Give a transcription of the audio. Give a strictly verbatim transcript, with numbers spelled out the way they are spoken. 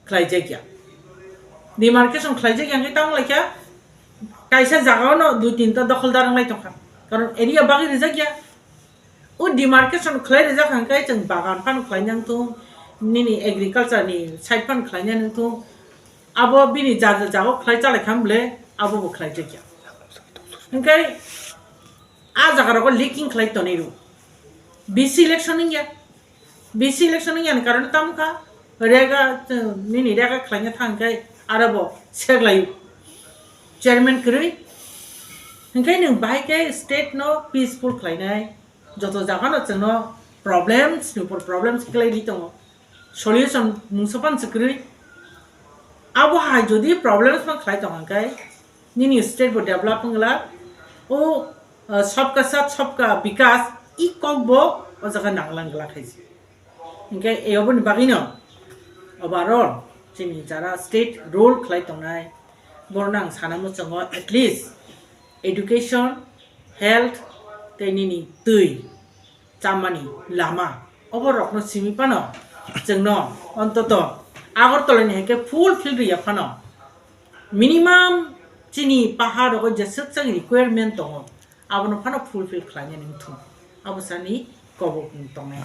khlaijakya. Demarcation khlaijakya hwnkhe tamo laikha, kaisa jagao no dui tinta dokholdar wnglai tongkha, karon area bagwi rijakya. O demarcation khlai rijak hwnkhe chwng bagan phano khlai nang thung, nini agriculture ni side phano khlai nang thung, abo bini ja ja jagao khlai chalai kha bwle, abo bo khlaijakya. Hwnkhe a jaga rogo leaking khlai tonwi rw. B C election wngya. B C election wngya ni karon tamo kha, rega, nini rega khlaina thang khe aro bo seglai chairman kwrwi. Hwnkhe nwng bahai khe state no peaceful khlainai, joto jaga no chwngno problems ni upor problems khlai ri tongo, solution mungsa pan se kwrwi. Abo hai jodi problems man khlai tong hwnkhe nini state bo develop wngla. O, uh, sabka sat sabka bikas i kok bo o jaga nanglang glak hai se. Hwnkhe e oboni bagwino overall chini jara state rule khlai tongnai, borno ang sana muchungo at least education, health tei nini twi chamani lama, obo rokno simi phano chwngno ontoto Agartala ni hai khe full field riya phano minimum chini pahar rogo jeswk chang requirement tongo, abono phano full field khlainani wngthung, abo sani kobok tongnai.